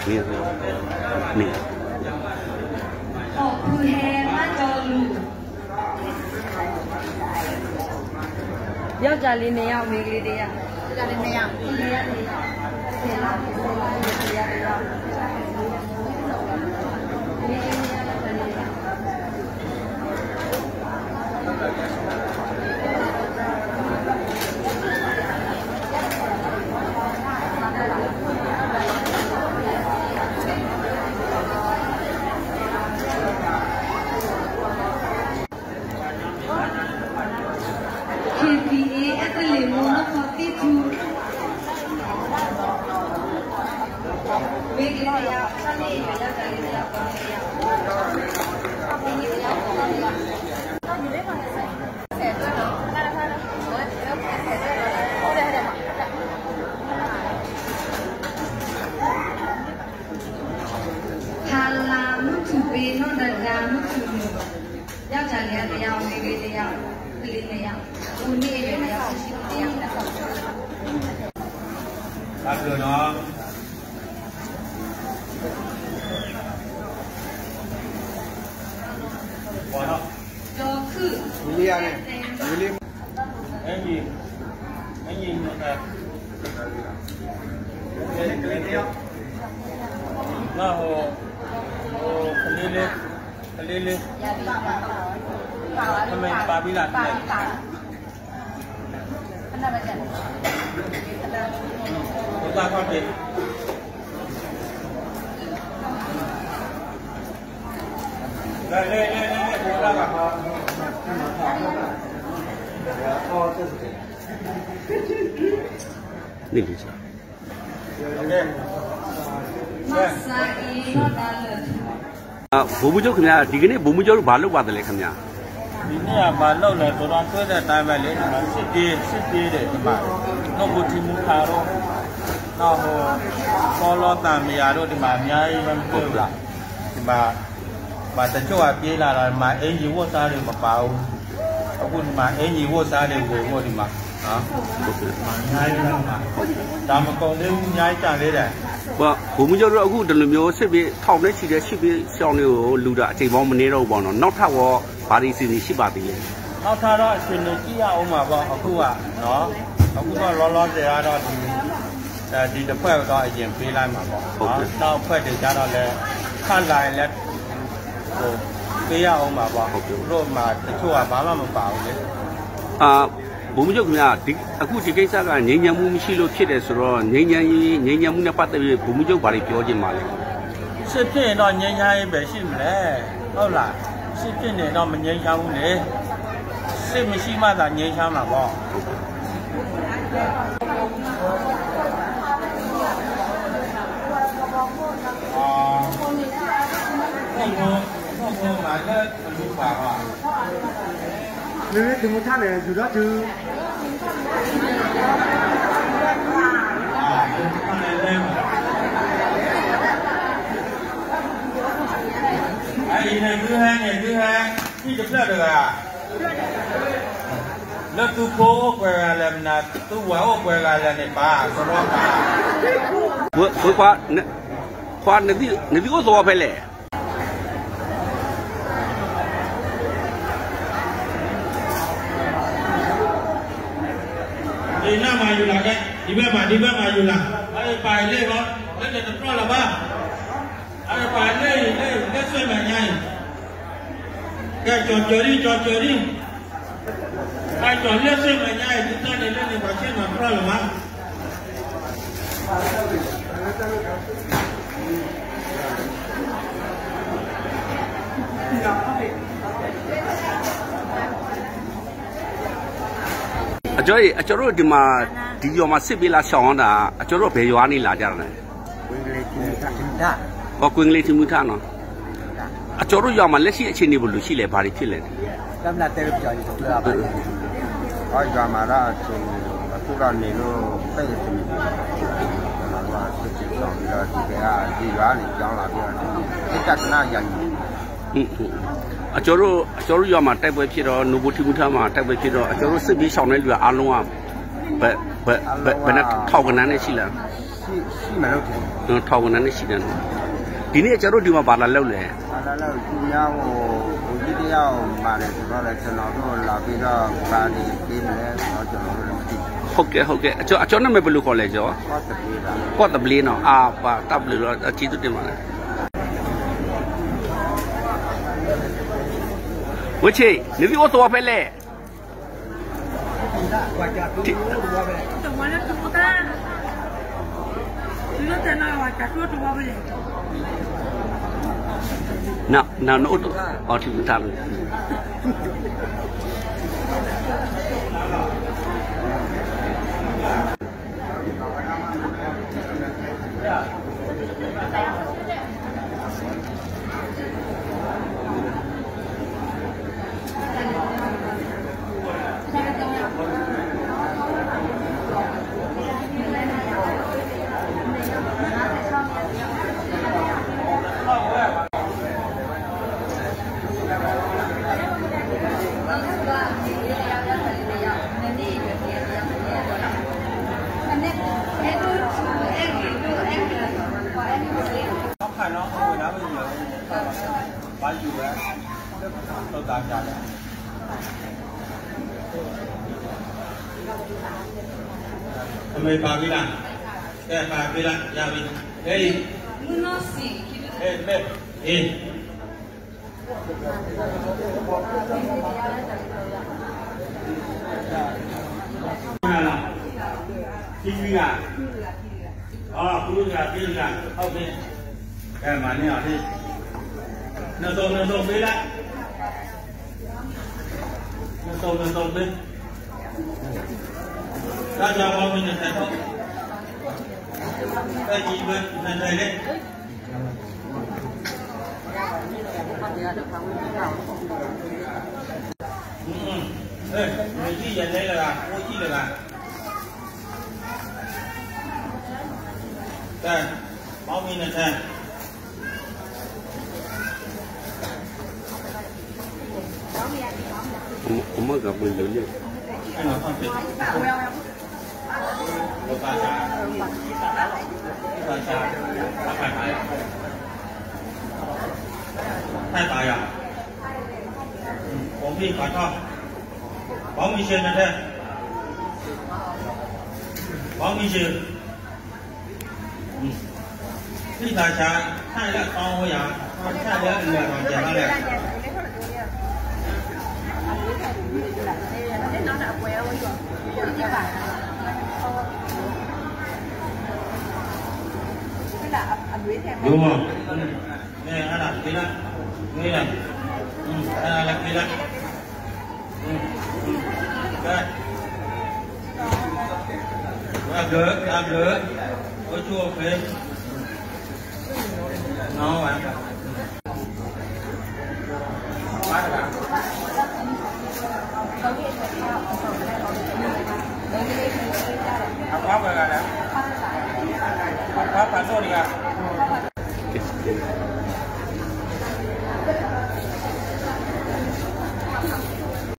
မ့ၢ်, မ့ၢ်, ဟီၣ်ဖုဟဲမၤကၠီလူၤ, ယောက်ျားလေးနှစ်ယောက်, မိန်းကလေးတစ်ယောက်. KPA အကလံးမူနီၢ်ခီသံၣ်ထူ, မိန်းကလေးတစ်ယောက်, ယောက်ျားလေးတစ်ယောက်, မိန်းကလေးတစ်ယောက်, မိန်းကလေးတစ်ယောက်. ဖါလါမုၢ်ထူၣ်ပ့ၤနီၣ်ဒီး ဒၤမုၢ်ထူၣ်နူၣ်, ယောက်ျားလေးတစ်ယောက်, မိန်းကလေးတစ်ယောက်, ကလေးနှစ်ယောက်, အပူၤန့ၣ် အရွယ်နှစ်ယောက်, တစ်ယောက်. တၢ်ဘျုးနီၤ. ဒီးခု, အံၤ, အံၤ, ကလံၤလ့, ကလံၤလ့, ထမ့ၢ်ပာ်ဘံလၢ်, ထမ့ၢ်, ဖိသၣ်ခီၣ်ထံး. န့ၣ်လံ, ဗိုလ်မှူးချုပ်ခင်ဗျာ, ဒီကနေ့ ဗိုလ်မှူးချုပ်တို့ ဘာလုပ်ပါတယ်လဲခင်ဗျာ? ဒီနေ့က ဘာလုပ်လဲဆိုတော့ တွေ့တဲ့အတိုင်းပဲလေ, ဒီမှာ စစ်ပြေး, စစ်ပြေးတွေ ဒီမှာ နှုတ်ဘူးထံမူခါတို့, နောက် ဟို ပေါလောသံမရာတို့ ဒီမှာ အများကြီးပဲ မတွေ့ဘူးလား? ဒီမှာ ဒီမှာ တချို့က ပြေးလာတော့ ဒီမှာ အင်္ကျီဝတ်စားတွေ မပါဘူး. အခု ဒီမှာ အင်္ကျီဝတ်စားတွေ ဝယ်ဖို့ ဒီမှာ ဒီမှာ အများကြီးပဲ ဒီမှာ ဒါ မကုန်သေးဘူး, အများကြီးကျန်သေးတယ်. ဗိုလ်မှူးချုပ်တို့ အခု ဒီလိုမျိုး စစ်ပြေး ထောင်နဲ့ချီတဲ့ စစ်ပြေးရှောင်တွေကို လူတာ အကြိမ်ပေါင်း မနည်းတော့ဘူးပေါ့နော်. နောက်ထပ်ရော ဘာတွေ အစီအစဉ် ရှိပါသေးလဲ? နောက်ထပ်တော့ အခြေအနေ ကြည့်ရဦးမှာပေါ့ အခုကနော်, အခုတော့ လောလောဆယ်ကတော့ ဒီ ဒီတစ်ဖွဲ့တော့ အရင်ပေးလိုက်မှာပေါ့နော်, နောက်အဖွဲ့တွေကျတော့လည်း ထပ်လာရင်လည်း ဟို ပေးရဦးမှာပေါ့, သူတို့မှာ တချို့က ဘာမှမပါဘူးလေ. အာ, ဗိုလ်မှူးချုပ်ခင်ဗျာ, ဒီ, အခုဒီကိစ္စက ငြိမ်းချမ်းမှုမရှိလို့ဖြစ်တယ်ဆိုတော့ ငြိမ်းချမ်းရေး, ငြိမ်းချမ်းမှုနဲ့ပတ်သက်ပြီး ဗိုလ်မှူးချုပ်ဘာတွေပြောချင်ပါလဲ? စစ်ဖြစ်ရင်တော့ ငြိမ်းချမ်းရေးပဲရှိမလဲ, ဟုတ်လား? စစ်ဖြစ်နေတော့ မငြိမ်းချမ်းဘူးလေ. စစ်မရှိမှသာ ငြိမ်းချမ်းမှာပေါ့. မ့မ့ၢ်သုမုၢ်ထၣ်န့ၣ် ယူၤဒီးသု, အံၤန့ၣ် သုဟဲန့ၣ် သုဟဲ ဟံၣ်တဖျၢၣ်တဂၤ, လၢသုဖိအိၣ်ပှဲၤဂၤလဲၣ် မနုၤ သုဝၤအိၣ်ပှဲၤဂၤလဲၣ်န့ၣ် ပာ်သဝီပာ်, ဝဲ, ဝဲခွါ, ခွါ, နသုအိၣ်သဝီဖဲလဲၣ်. ဒီနၢ်မၤယူၤလီၤကဲ, ဒီဘက်မှာ, ဒီဘက်မှာယူၤလီၤ. အပါလဲၣ်ဘီ, လၢန့ၣ်တပြီလၢၤဘၣ်. အပါလဲၣ်, လဲၣ်, လဲၣ်စ့ၢ်မဲာ်ညါအံၤ, ကဲ ကၠီၤကၠီၤဒံၣ်, ကၠီၤကၠီၤဒံၣ်, ကဲ ကၠီၤလဲၣ်စ့ၢ်မဲာ်ညါအံၤ, သုတၢ်န့ၣ်လၢန့ၣ်ပှၤဆ့ၣ်နီၤတပြီလၢၤဘၣ်. အကၠီၤအံၤ, အကၠီၤရိၣ်ဒံးမး, ဒ်ယီၤမး စစ်ပြေးလာရှောင်တာ, အကၠီၤရိၣ်ဘယ်ရွာနေလာကြတာလဲ? ကွ့ကလ့ထံမူထၣ်နီၤ. အကၠီၤရိၣ်ယွၤမး လက်ရှိအခြေအနေဘယ်လိုရှိလဲ, ဘာတွေဖြစ်လဲ? အီၤယွၤမးဒၣ် အခုဒီးန့ၣ်လၢ ပဲၢ်တမံၤ, စစ်ပြေးရှောင်ပြီးတော့ ဒီကဲဒီး ယွၤန့ၣ် ပြောင်းလာပြီးတော့ စစ်တပ်ကနၣ်ယၤန့ၣ် အကၠီၤရိၣ်, အကၠီၤရိၣ်ယွၤမး တိုက်ပွဲဖြစ်တော့, နူဘိထံမူထၣ်မး တိုက်ပွဲဖြစ်တော့, အကၠီၤရိၣ် စစ်ပြေးရှောင်တဲ့လူအားလုံးက ဘယ်, ဘယ်, ဘယ်နှစ်ထောင်ကနန်းနဲ့ရှိလဲ? ထီၣ်ဝဲနၤန့ၣ်ဆံးနၤန့ၣ်, ဒ်န့ၣ်အကၢဒိၣ်ဒုးမၤဘၣ်လၢလဲၣ်, ကဲ, ကဲ, အကၢန့ၣ်မ့ၢ်ပလူၤဃီလဲၣ်ကၠီ, ကီၢ်သဘျ့နီၤ, အပှၤတၢ်ဘျုးလီၤ အစံးသူတ့ၢ်မးလၢ ဝဲဆ့, နသံၣ်အိၣ်သဝီဖဲလဲၣ်. နအိၣ်တ, အီထံၣ်မုၢ်ထါလီၤ. အမ့ၢ်ပာ်ဝံၤလံ, ကဲပာ်ဝံၤလံ, ယၤဝံၤ, ဟဲအံၤ, ဟဲမ့ၢ်, အ့ၣ် ခံဆံဂၤ, အီ ဃုတဂၤ သံတဂၤ, မၤန့ၢ်အီၤ, နသိးနသိးမ့ၢ်လၢ နသိးနသိးမ့ၢ်, တၢ်ကၢဘီမ့ၢ်နထဲး, တၢ်ကၢဘီနထဲးလဲၣ်. မ့ၢ်ယလဲလၢဂၤ အိၣ်ယံၣ်လၢဂၤ, ကဲ, ဘီမ့ၢ်နထဲး. အမ့ၢ်ကပှ့ၤလၢာ်န့ၣ်, ဘီမ့ၢ်နထဲး, ဘီမ့ၢ်ဆ့, ဘီမ့ၢ်ဆ့ သံၣ်သးဆါ, ဆၣ်လၢအသီအိၣ်ယၤ, ဆၣ်လၢအလဲၤလီၤကဲၤဘၣ်လဲၣ်. ဒိၣ်မး, မ့ၢ်အဲၣ်ဒိးက့ၤလၢ, မ့ၢ်, အဲၣ်ဒိးလၢက့ၤလၢ, ကဲ, တၢ်ဘျုး, တၢ်ဘျုး, အိၣ်ဆူၣ်အိၣ်ချ့, နီၢ်ဝဲ အပှၤပှဲၤဂၤလဲၣ်, အပှၤပာ်ဒိၣ်တဂၤ.